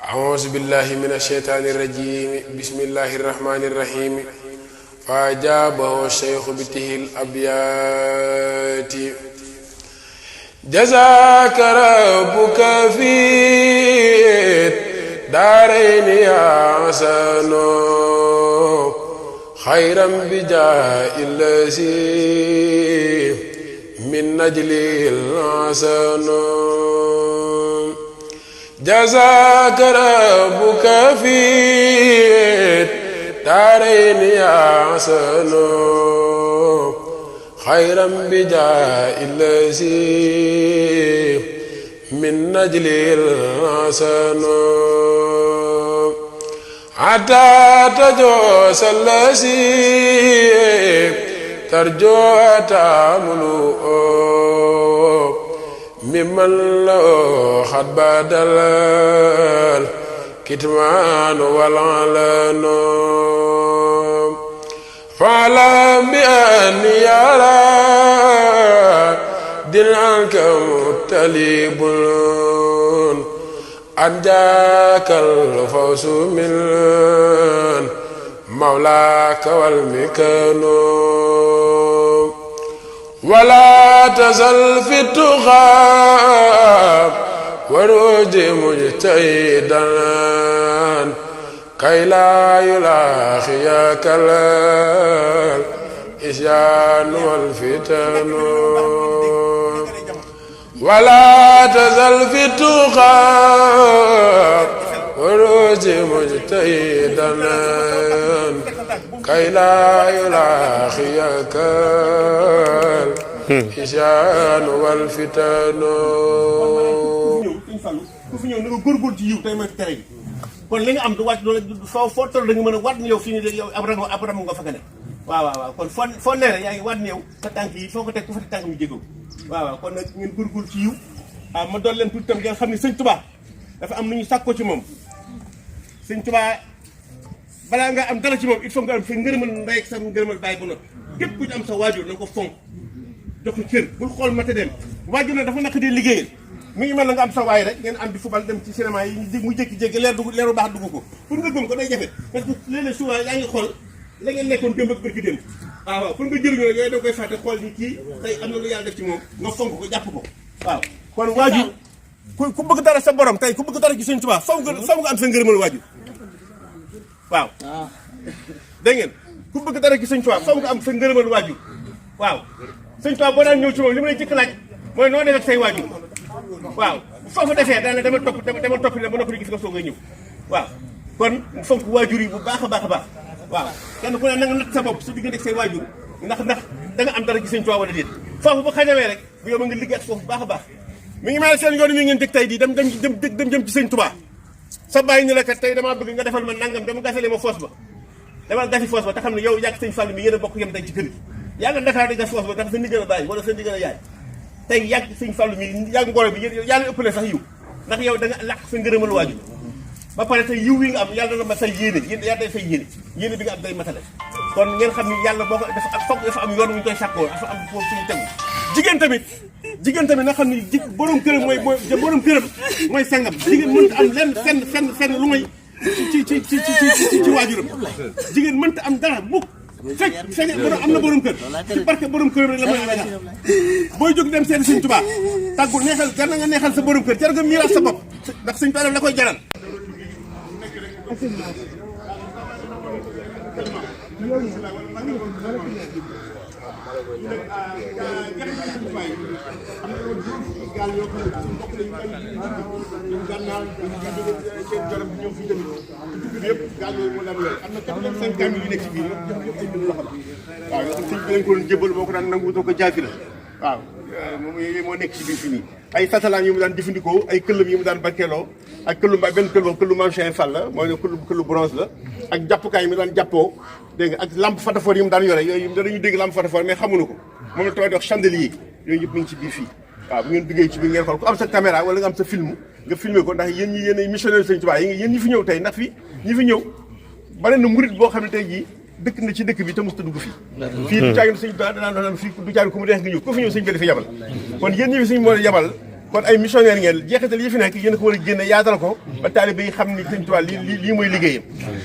أعوذ بالله من الشيطان الرجيم بسم الله الرحمن الرحيم فأجابه الشيخ بته الأبيات جزاك ربك في دارين يا حسن خيرا بجاء الذي من نجل الحسن جزاك ربك في دارين يا حسن خيرا بجاء الذي من نجل الحسن حتى تجوز الذي ترجو تعمله ممن له خد بدل الكتمان والعلن فاعلم بأن يرى دل عنك مطلب أن جاك الفوز من مولاك والمكان ولا تزل في التغاب وروج مجتهدا كي لا يلاخيك الإسيان والفتن ولا تزل في التغاب وروج مجتهدا كي لا يلاخيك الإسيان والفتن ku fi ñëw na nga góorgóorlu ci yiw tey mooy tere gi kon li nga am du wàcc loolu foo toll da nga mën a waat ni yow fii nii yow ab ram nga fa nga ne waaw kon foo ne rek yaa ngi waat ni yow sa tànk yi foo ko teg ku fa teg tànk mu jéego waaw kon nag ngeen góorgóorlu ci yiw ma doon leen tuuti tam ngeen xam ne sëñ Tuubaa dafa am nu ñu sàkkoo ci moom sëñ Tuubaa balaa nga am dara ci moom il faut nga am sa ngërëmal ndey ak sa ngërëmal baay bu noppi képp ku ci am sa waajur na nga ko fonk jox ko cër bul xool mate dem waajur na dafa naq di liggéeyal mi ngi mel na nga am sa waay rek ngeen am di fubal dem ci cinéma yi mu jékki-jékki leeru baax dugg ko pour nga gëm ko day jafe parce que léeg-léeg souvent yaa ngi xool la ngeen nekkoon démb ak bërki démb waaw pour nga jëriñoo rek yooyu da koy fàtte xool ni kii tey am na lu yàlla def ci moom nga fonk ko jàpp ko waaw kon waajur ku bëgg dara sa borom tey ku bëgg dara ci Sëñ Tuubaa faw nga am sa ngërëmal waajur waaw dégg ngeen ku bëgg dara ci Sëñ Tuubaa faw nga am sa ngërëmal waajur waaw Sëñ Tuubaa boo daan ñëw ci moom li ma lay jëkk laaj mooy noo def ak say waajur waaw foofu defee daana dama topp ba noppi gis nga soo ngay ñëw waaw kon fonk waajur yi bu baax a baax a baax waaw kenn ku ne na nga natt sa bopp su diggante ak say waajur ndax da nga am dara ci Sëñ Tuubaa wala déet foofu bu xañawee rek bu yow ma nga liggéey ak foofu bu baax a baax mi ngi mel seen yoon mi ngeen teg tey di dem ci Sëñ Tuubaa sa bàyyi ni la kat tey damaa bëgg nga defal ma nangam dama gasale ma foos ba dama gasi foos ba te xam ne yow yàgg Sëñ Fallu mi yéen a bokk yem tey ci kër gi yaa nga Dakar di gas foos ba ndax sa ndigal a bàyyi wala sa ndigal a yaay tey yàgg Sëñ Fallu mi yàgg ngoro bi yàlla ëppale sax yiw ndax yow da nga làq sa ngërëmal waajur ba pare tey yiw wi nga am yàlla na ma say yéene yàlla day fay yéene bi nga am day matale kon ngeen xam ni yàlla boo ko dafa ak foog dafa am yoon wu ñu koy sàkkoo dafa am foofu suñu tegu jigéen tamit na xam ni borom këram mooy sangam jigéen mënta am lenn fenn lu may ci waajuram jigéen mënta am dara mukk fekk am na borom kër ci barke borom kër rek la mën a neexal booy jóg dem seeti Sëñ Tuubaa tàggu neexal jar na nga neexal sa borom kër jar nga miiral sa bopp ndax Sëñ Tuubaa la koy jaral waaw yoo xam sëñ bi lañ ko doon jébbal moo ko daan nangu doo ko jaafi la waaw moom yooyu moo nekk ci biir fii nii ay satalaan yi mu daan jëfandikoo ay këllam yi mu daan barkeeloo ak benn këllu Maam Cheikh Fall la mooy ne këllu bronze la ak jàppukaay yi mu daan jàppoo dégg nga ak lampe fatafoor yi mu daan yore yooyu dañuy dégg lampe fatafoor mais xamuñu ko moom la tubaab di wax chandelier yooyu yëpp mi ngi ci biir fii waaw bu ngeen duggee ci biir ngeen xool ku am sa caméra wala nga am sa film nga filmé ko ndax yéen ñi yéen ay missionnaire Sëñ Tuubaa yéen ñi fi ñëw tey ndax ñi fi ñëw bare na murit boo xam ne tey jii dëkk na ci dëkk bi te mosut a dugg fii du caagin sëñ Tuubaa danaa fii du caagin ku mu neex nga ñëw ku fi ñëw sëñ bi dafa yabal kon yéen ñi fi sëñ moo yabal kon ay missionnaire ngeen jeexital yi fi nekk yéen a ko war a génne yaatal ko ba taalibe yi xam ni Sëñ Tuubaa lii mooy liggéeyam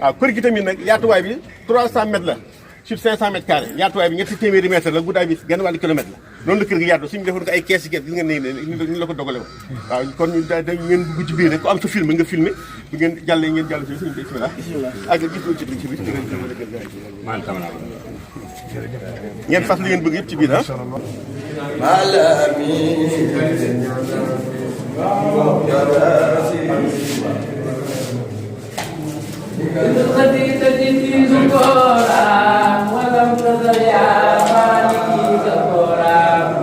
waaw kër gi tamit nag yaatuwaay bi 300 mètres la sur 500 mètres carrés yaatuwaay bi ñetti téeméeri mètres la guddaay bi genn wàllu kilomètre la noonu la kër gi yaatu suñu defoon ko ay kees yi kees gis nga ni la ko dogale woon waaw kon ñu da ngeen dugg ci biir rek ku am sa film nga filmé bu ngeen jàllee ngeen jàll si suñu bismillah ak gis ci biir ngeen fas li ngeen bëgg yëpp ci biir الخديجة في زكورا ولم تزل يا مالكي زكورا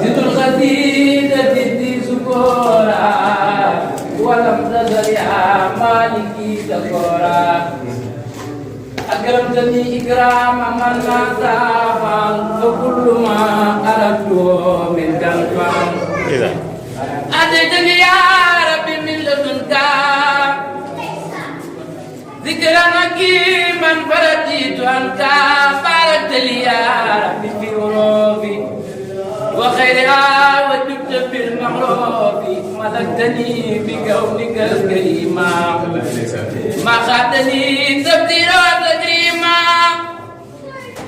زد الخديجة في زكورا ولم تزل يا مالكي زكورا أكرمتني إكرام من لا سافر فكل ما أردت منك الفهم أتيتني يا ربي من لدنك ذكرا حكيما فرديت عنك باركت لي يا ربي في غروبي وخيرها وجبت بالمعروف ملكتني بكونك الكريم ما خاتني تبديل وتكريما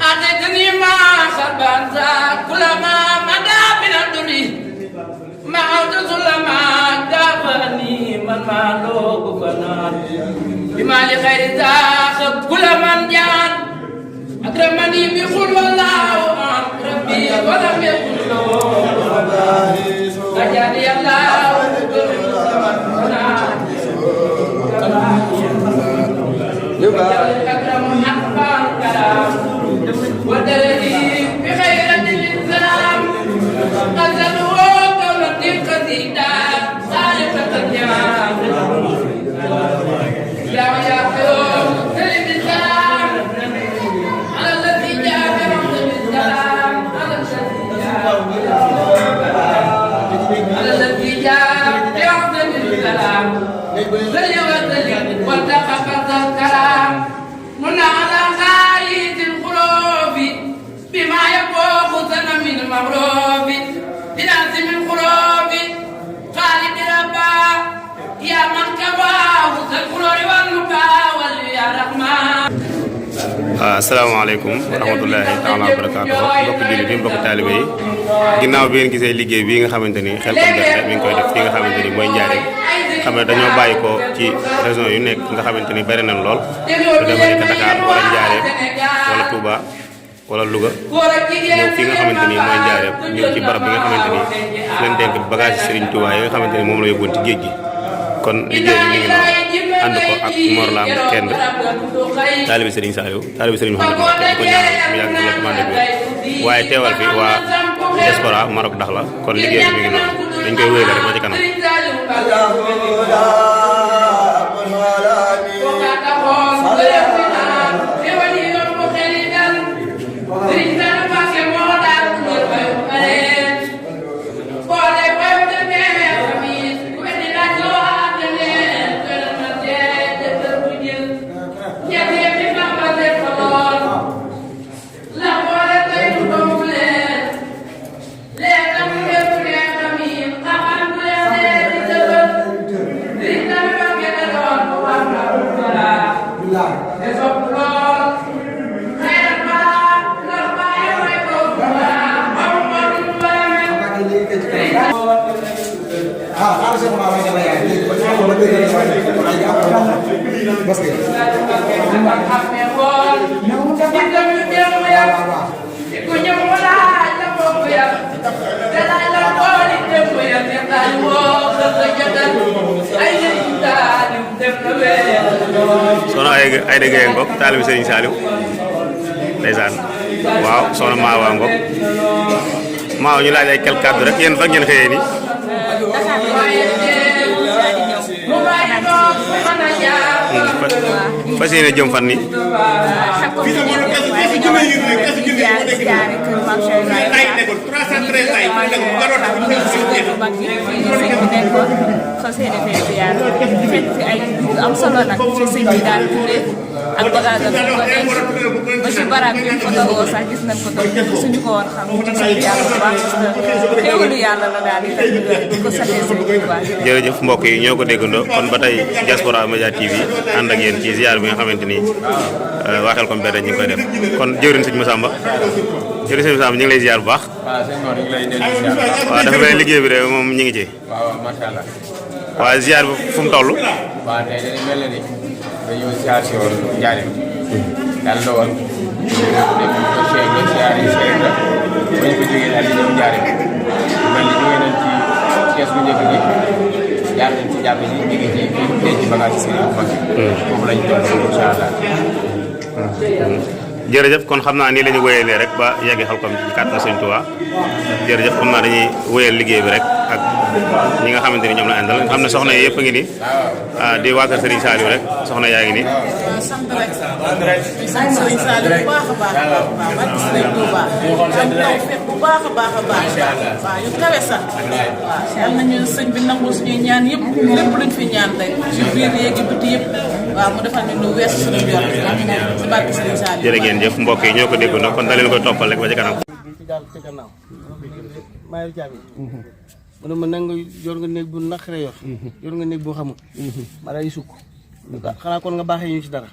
أعطيتني ما خبرت كلما مدى من الدري ما عود ظلما دافني من ما لوق فنان بما لخير تاخذ كل من جان أكرمني بقول والله عن ربي ولم يكن له نجاني الله أكرم أكبر كلام ودلني بخيرة الإسلام قتلوا كونتي قصيدة صالحة الجمال لا يقوم بالإسلام على الذي جاء برحمة الإسلام على الذي جاء برحمة الإسلام فليوزن والتقى الكلام من على خالد الخروف بما يفوق سنة من المغروب بناس من خروف خالد ربا يا من كفاه الخلور والمكاول يا رحمن. asalaamaaleykum wa rahmatullahi taala wa barakaatu mbokk jullit yi mbokk taalibe yi ginnaaw bi ngeen gisee liggéey bii nga xamante ni Xelcom Berthé mi ngi koy def fi nga xamante ni mooy Njaaréem xam ne dañoo bàyyi ko ci région yu nekk nga xamante ni bari nañ lool lu demee ni Dakar wala Njaaréem wala Touba wala Louga ñëw fi nga xamante ni mooy Njaaréem ñëw ci barab bi nga xamante ni leen dénk bagage Serigne Touba yi nga xamante ni moom la yóbbuwoon ci géej gi kon liggéey bi mi ngi noonu ànd ko ak Mor Lam kenn taalibe Serigne Saliou taalibe Serigne Mouhamed Mbacké di ko ñaanal mu yàgg la commandé bi waaye teewal fi waa diaspora Maroc dax la kon liggéey bi mi ngi noonu dañ koy wéyale rek ba ci kanam. soxna ay dëggee ngoog taalibe Serigne Saliou ndeysaan waaw soxna Maawa ngoog Maawa ñu laaj ay quelques kàddu rek yéen fan ngeen xëyee nii fas yéene jëm fan ni fas yéene fee ziar fekk fi ay am solo nag ci sëñ bi daal tuddee ak bagage am ko denc ba ci baraag bi ko dawoo sax gis nañ ko doon suñu ko woon xam ñu sant yàlla bu baax xéewalu yàlla la daal di ko santee Sëriñ Tuubaa. jërëjëf mbokk yi ñoo ko déggandoo kon ba tey Diaspora Média TV ànd ak yéen ci ziar bi nga xamante ni waa Xelcom BD ñu ngi koy def kon jëwriñ sëñ Massamba ñu ngi lay ziar bu baax. waaw sëñ Mor ñu ngi lay dellu ziar. waaw dafa mel liggéey bi de moom ñu ngi ci. waaw macha allah. waaw ziar bi fu mu toll. waaw tey dañu mel ni dañoo ziar si woon Njaaréem. yàlla dogal ñu dem ko ziar yi Cheikh la ba ñu ko jógee daal di ñëw Njaaréem mel ni jógee nañ ci kees bu njëkk gi jaar nañ ci jàpp ji ñu ngi ci denc bagage si Serigne Mag foofu lañ toll incha allah. jërëjëf kon xam naa nii la ñu wéyalee rek ba yegg Xelcom ci kàttanu Sëñ Tuubaa jërëjëf xam naa dañuy wéyal liggéey bi rek ak ñi nga xamante ni ñoom la àndal xam ne soxna yi yëpp a ngi ni di waa kër Serigne Saliou rek soxna yaa ngi ni sant rek sant Serigne Saliou bu baax a baax waaw barke Serigne Touba am taw fekk bu baax a baax waaw yu kawe sax waaw yal nañu sëñ bi nangu suñuy ñaan yëpp lépp luñ fi ñaan rek ci biir yéegi biti yëpp waaw mu defal ñu lu wees suñu jot ci barke Serigne Saliou. jërë ngeen jëf mbokk yi ñoo ko déggandoo kon da leen koy toppal rek ba ci kanam. ci gannaaw maa yor caabi mu ne ma nangu yor nga néeg bu naqaree yor nga néeg boo xamul ma day sukk xanaa kon nga baaxee ñu ci dara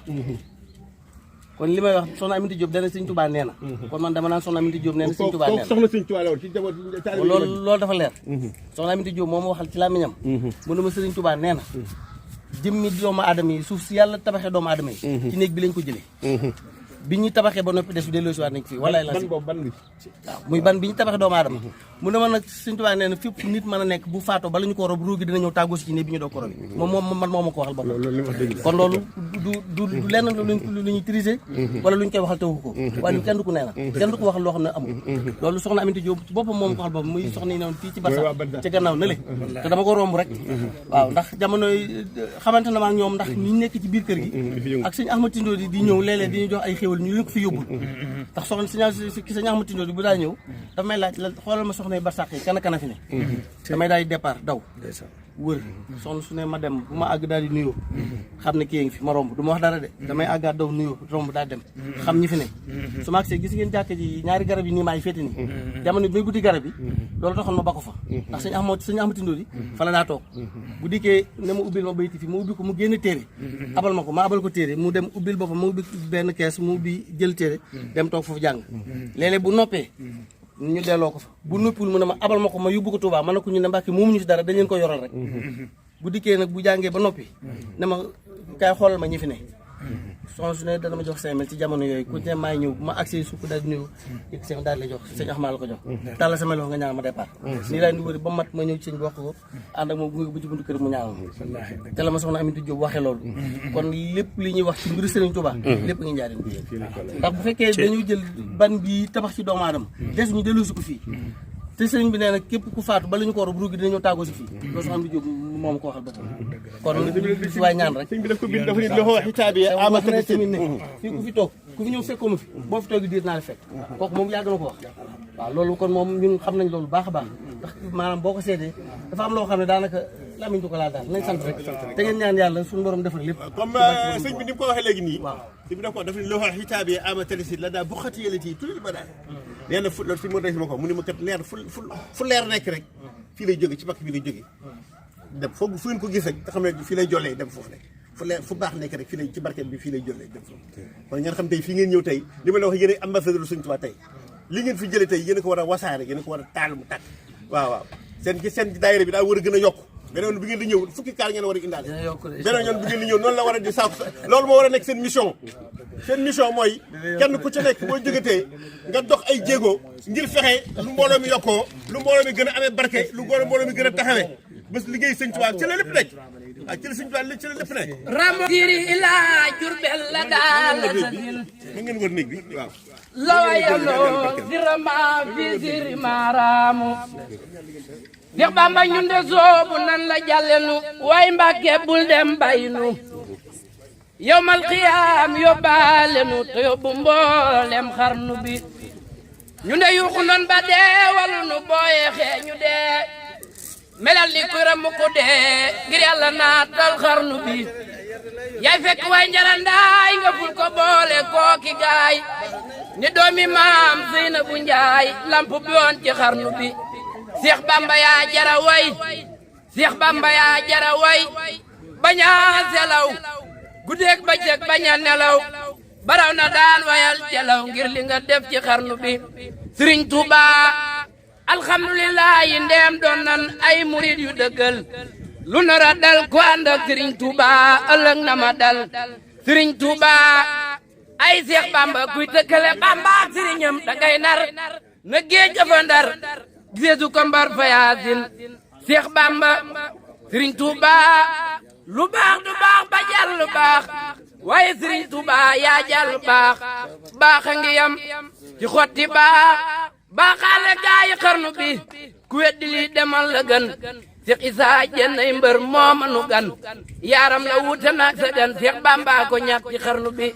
kon li may wax soxna Aminata Diop dana Sëñ Tuubaa nee na kon man dama naan soxna Aminata Diop nee na Sëñ Tuubaa nee na soxna Sëñ Tuubaa la woon ci jamono loolu dafa leer soxna Aminata Diop moo ma waxal ci làmmiñam mu ne ma Sëriñ Tuubaa nee na jëmmi doomu aadama yi suuf si yàlla tabaxee doomu aadama yi ci néeg bi lañ ko jëlee bi ñu tabaxee ba noppi des bi delloo si waat nañ fii walaay la waaw muy ban bi ñu tabaxee doomu aadama mu ne ma nag Sëñ Tuubaa nee na fépp nit mën a nekk bu faatoo bala ñu ko rob ruugi dina ñëw tàggoo si ci néeg bi ñu doog ko rob moom man moo ma ko waxal boppam kon loolu du lenn lu ñuy triser wala lu ñu koy waxal tewu ko waaye kenn du ko nee na kenn du ko waxal loo xam ne amul loolu soxna Aminata Diop boppam moom ko waxal boppam muy soxna yi newoon fii ci Barsa ci gannaaw na le te dama ko romb rek waaw ndax jamono xamante na ma ak ñoom ndax ñu nekk ci biir kër gi ak sëñ Ahmad Tindo di ñëw léeg-léeg di ñu jox ay xéwal ñu leen ko fi yóbbul ndax soxna sëñ Ahmad Tindo bu daa ñëw dafa may laaj la xoolal ma soxna yi barsàq yi kana fi ne damay daal di départ daw wër soxna su ne ma dem bu ma àgg daal di nuyoo xam ne kii ngi fi ma romb du ma wax dara de damay àggaat daw nuyoo romb daal dem xam ñi fi ne su ma agsee gis ngeen jàkk ji ñaari garab yi nii maa ngi féete nii jamono bi muy buddi garab yi loolu taxoon ma bakko fa ndax sëñ Ahmad Tindo di fa la daa toog bu dikkee ne ma ubbil ma bayti fi ma ubbi ko mu génn téere abal ma ko ma abal ko téere mu dem ubbil boppam ma ubbi benn kees mu ubbi jël téere dem toog foofu jàng léeg-léeg bu noppee ñu delloo ko fa bu noppiwul mu ne ma abal ma ko ma yóbbu ko Touba ma ne ko ñu ne Mbàkke moomu ñu si dara dañ leen ko yoral rek bu dikkee nag bu jàngee ba noppi ne ma kaay xoolal ma ñi fi ne soxna su ne dana ma jox 5 000 ci jamono yooyu ku ne maay ñëw bu ma accès sukk daal di ñëw yëg seen daal la jox sëñ Axma la ko jox tàlla sama loxo nga ñaan ma départ nii laa di wëri ba mat ma ñëw ci sëñ bi wax ko ànd ak moom gunge bu ci buntu kër mu ñaanal ma te la ma soxna Aminata Diop waxee loolu kon lépp li ñuy wax ci mbiru Sëriñ Tuubaa lépp ngi Njaaréem bi ndax bu fekkee dañu jël ban bi tabax ci doomu aadama des ñu dellu si ko fii te sëriñ bi nee na képp ku faatu bala ñu ko war a ruugi dina ñëw tàggoo si fii loolu soxna Aminata Diop moom ko waxal boppam kon si waay ñaan rek sëñ bi daf ko bind dafa nit loxo xitaabi ama tamit ne fii ku fi toog ku fi ñëw fekkoo ma fi boo fi toog diir naa la fekk kooku moom yàgg na ko wax waaw loolu kon moom ñun xam nañ loolu baax a baax ndax maanaam boo ko seetee dafa am loo xam ne daanaka lamiñ du ko laa daal nañ sant rek te ngeen ñaan yàlla suñu borom defal lépp comme sëñ bi ni mu ko waxee léegi nii sëñ bi daf ko dafa nit loxo xitaabi ama talisi la daa bu xati yële tii tulil ba daal nee na fu loolu si mu ma ko mu ni ma kat leer fu leer nekk rek fii lay jóge ci bakk bi lay jóge dem foofu fu ngeen ko gis rek nga xam ne fii lay jollee dem foofu nekk fu leer fu baax nekk rek fii lay ci barket bi fii lay jollee dem foofu kon ngeen xam tey fii ngeen ñëw tey li ma la wax yéen ambassadeur Sëñ Tuubaa tey li ngeen fi jëlee tey yéen a ko war a wasaare yéen a ko war a taal mu tàkk waaw seen daayira bi daa war a gën a yokk beneen yoon bi ngeen di ñëw fukki kaar ngeen war a indaale beneen yoon bi ngeen di ñëw noonu la war a di saako loolu moo war a nekk seen mission mooy kenn ku ci nekk boo jógetee nga dox ay jéego ngir fexe lu mbooloo mi yokkoo lu mbooloo mi gën a amee barke lu mbooloo mi gën a taxawee bés liggéey Sëñ Tuubaa ci la lépp nekk waaw ci la Sëñ Tuubaa ci la lépp nekk ramo diri ila Jurbel la daal la sadil mu ngeen wër néeg bi waaw lawayaloo dirama fi diri maaraamu Seex Bamba ñun de soobu nan la jàllenu waaye Mbàkke bul dem bayinu yowmal xiyaam yóbbaale nu te yóbbu mboolem xarnu bi ñu de yuuxu nan ba dee walu nu booye xee ñu dee melal ni kuy ram ko dee ngir yàlla naatal xarnu bi yaay fekk way njarandaay nga ful ko boole kooki gaay ni doomi maam Seynabu Njaay lamp bi woon ci xarnu bi Seex Bamba yaa jara way Seex Bamba yaa jara way baña selaw guddeeg bëccëg baña nelaw baraw na daan wayal jelaw ngir li nga def ci xarnu bi Sëriñ Tuuba alhamdulillahi ndeem doon nan ay murid yu dëggal lu nara dal ko ànd ak Sëriñ Tuuba ëllëg na ma dal Sëriñ Tuuba ay Seex Bamba kuy tëkkale Bamba ak sëriñam dangay nar na géej fa Ndar giseesu ko mbar fa Yaasin Seex Bamba Sëriñ Tuuba lu baax du baax ba jàll lu baax waaye Sëriñ Tuuba yaa jàll baax baax a ngi yam ci xotti baax baaxaale gaayi xarnu bi ku weddi lii demal la gën Seex Isaa Jennay mbër mooma nu gan yaaram la wuute naag sa gan Seex Bamba ko ñàkk ci xarnu bi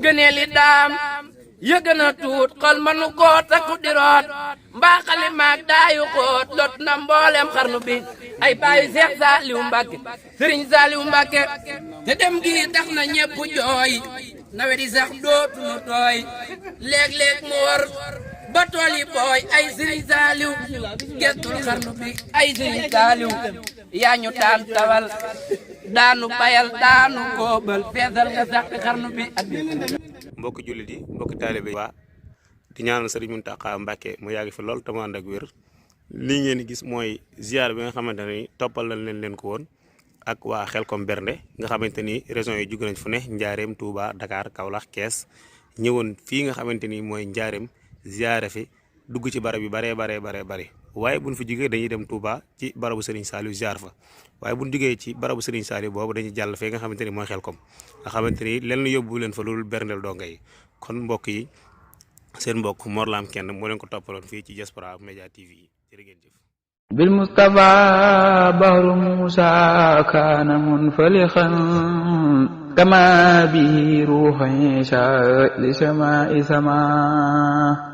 ngënee li daam yëgg na tuut xol ma nu koo takku di root mbaaxali maag daayu xoot lot na mboolem xarnu bi ay baayu Seex Saaliw Mbàkke Sëriñ Saaliw Mbàkke te dem gi tax na ñépp jooy nawet yi sax dootu nu tooy léeg-léeg mu war ba tool yi booy ay Sëriñ Saaliw gestul xarnu bi ay Sëriñ Saaliw yaa ñu daan tawal daanu bayal daanu góobal feesal nga sax xarnu bi ak mbokki jullit yi mbokki taalibe yi di ñaanal Sëriñ Muntaxa Mbàkke mu yàgg fi lool te mu ànd ak wér lii ngeen gis mooy ziar bi nga xamante ni toppal nañ leen ko woon ak waa Xelkom Bernde nga xamante ni régions yi jóge nañ fu ne Njaareem Touba Dakar Kaolack Kees ñëwoon fii nga xamante ni mooy Njaareem ziare fi dugg ci barab yu baree bari waaye buñ fi jógee dañuy dem Touba ci barabu Serigne Saliou ziar fa waaye buñ jógee ci barabu Serigne Saliou boobu dañuy jàll fee nga xamante ni mooy Xelkom nga xamante ni lenn yóbbu leen fa loolu berndeel donga yi kon mbokk yi seen mbokk Mor Lam Kenn moo leen ko toppaloon fii ci Diaspora Média TV yi jërë ngeen jëf bil Mustafa bahru Musa kaana munfalixan kama bihi ruuxi li samaa'i sama